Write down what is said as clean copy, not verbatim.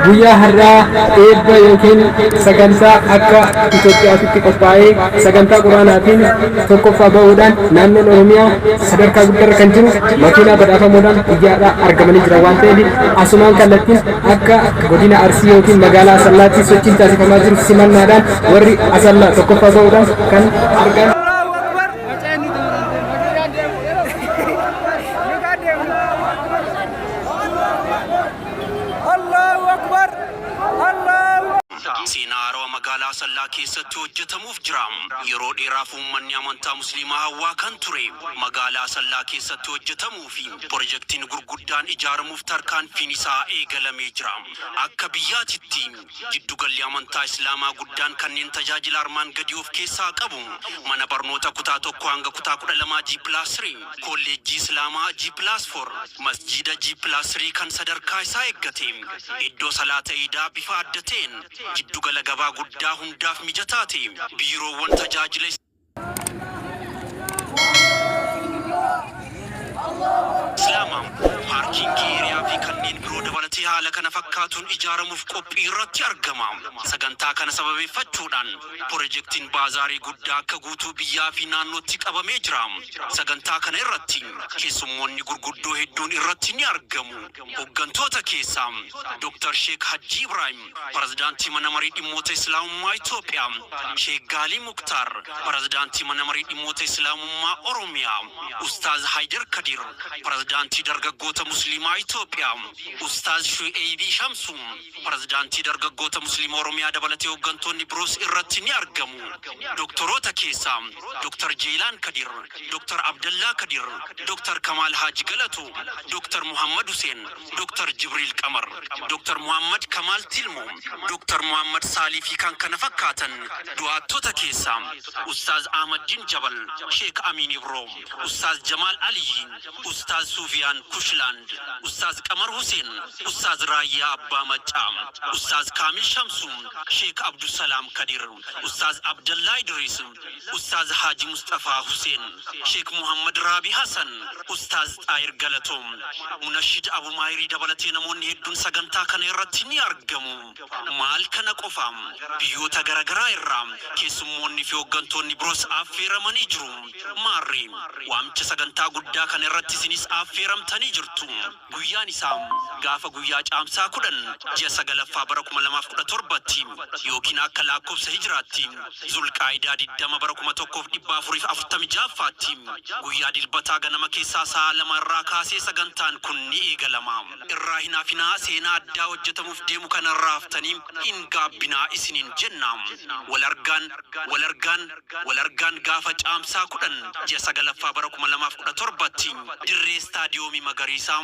Guyyaa har'aa eebba yookiin sagantaa akka Itoophiyaatti qophaa'ee sagantaa quraanaatiin tokkoffaa ba'uudhaan naannoon Oromiyaa sadarkaa guddaarra kan jiru makiinaa badhaafamuudhaan guyyaa har'aa argamanii jiran waan ta'eef asumaan kallattiin akka godina Arsii yookiin magaalaa Asallaatti sochiin taasifamaa jiru simannaadhaan warri Asallaa tokkoffaa ba'uudhaan kan argan. Allahu Akbar! Allahu Seenaa haarawaa magaalaa Asallaa keessatti hojjetamuuf jira. Yeroo dheeraaf uummanni amantaa Musliimaa hawwaa kan ture magaalaa Asallaa keessatti hojjetamuu fi pirojektiin gurguddaan ijaaramuuf tarkaanfiin isaa eegalamee jira. Akka biyyaatitti jiddugalli amantaa Islaamaa guddaan kanneen tajaajila armaan gadii of keessaa qabu mana barnoota kutaa 1 hanga kutaa 12 G+3, Kolleejjii Islaamaa G+4, Masjiida G+3 kan sadarkaa isaa eeggate, iddoo salaata Iidaa bifa adda ta'een, jiddugala gabaa guddaa hundaaf mijataa ta'e, biiroowwan tajaajila Islaamaa, paarkiingii eeriyaa fi kanneen biroo dabalatee haala kana fakkaatuun ijaaramuuf qophii irratti argama. Sagantaa kana sababeeffachuudhaan Pirojektiin baazaarii guddaa akka guutuu biyyaa fi naannootti qabamee jira. Sagantaa kana irratti keessummoonni gurguddoo hedduun irratti ni argamu. Hoggantoota keessaa Dr. Sheek Hajjii Ibraahim, Pirezidaantii Mana Marii Dhimmoota Islaamummaa Itoophiyaa, Sheek Gaalii Muktaar, Pirezidaantii Mana Marii Dhimmoota Islaamummaa Oromiyaa, Ustaaz Haydar Kadiir, Pirezidaantii Dargaggoota Musliimaa Itoophiyaa, Ustaaz Shu'eeybii Shamsuu, Pirezidaantii Dargaggoota Musliima Oromiyaa dabalatee hoggantoonni biroos irratti ni argamu. Doktoroota keessaa Dr. Jeeyilaan Kadir, Dr. Abdallaa Kadir, Dr. Kamaal Haaji Galatoo, Dr. Muhammad Huseen, Dr. Jibriil Qamar, Dr. Muhammad Kamaal Tilmoo, Dr. Muhammad Saalii fi kan kana fakkaatan. Du'aattota keessaa Ustaaz Ahmaddiin Jabal, Sheek Amiin Ibroo, Ustaaz Jamaal Aliyyi, Ustaaz Suufiyaan Kushlaand, Ustaaz Qamar Huseen, Ustaaz Raayyaa Abbaa Maccaa, Ustaaz Kaamil Shamsuu, Sheek Abdusalaam Kadir, Ustaaz Abdallaa Idriis, Ustaaz Haaji Musxafaa Huseen, Sheek Muhammad Raabii Hasan, Ustaaz Xaahir Galatoo, Munashid Abu Maahirii dabalatee namoonni hedduun sagantaa kana irratti ni argamu. Maal kana qofa, biyyoota garagaraa irraa keessummoonni fi hoggantoonni biroos affeeramanii jiru. Maarree, waamicha sagantaa guddaa kana irratti isinis affeeramtanii jirtu. Guyyaan isaa gaafa guyyaa Caamsaa 10, ji'a 9ffaa bara 2017tti yookiin akka laakkobsa Hijraatti Zulqaa'idaa 20 bara 1446ffaatti guyyaa Dilbataa ganama keessaa sa'a 2:00 irraa kaasee sagantaan kun ni eegalama. Irraa hin hafinaa seenaa addaa hojjetamuuf deemu kana irraa haftanii hin gaabbinaa isiniin jenna. Wal argaan, wal argaan, wal argaan gaafa Caamsaa 10, ji'a 9ffaa bara 2017tti dirree Istaadiyoomii Magariisaa.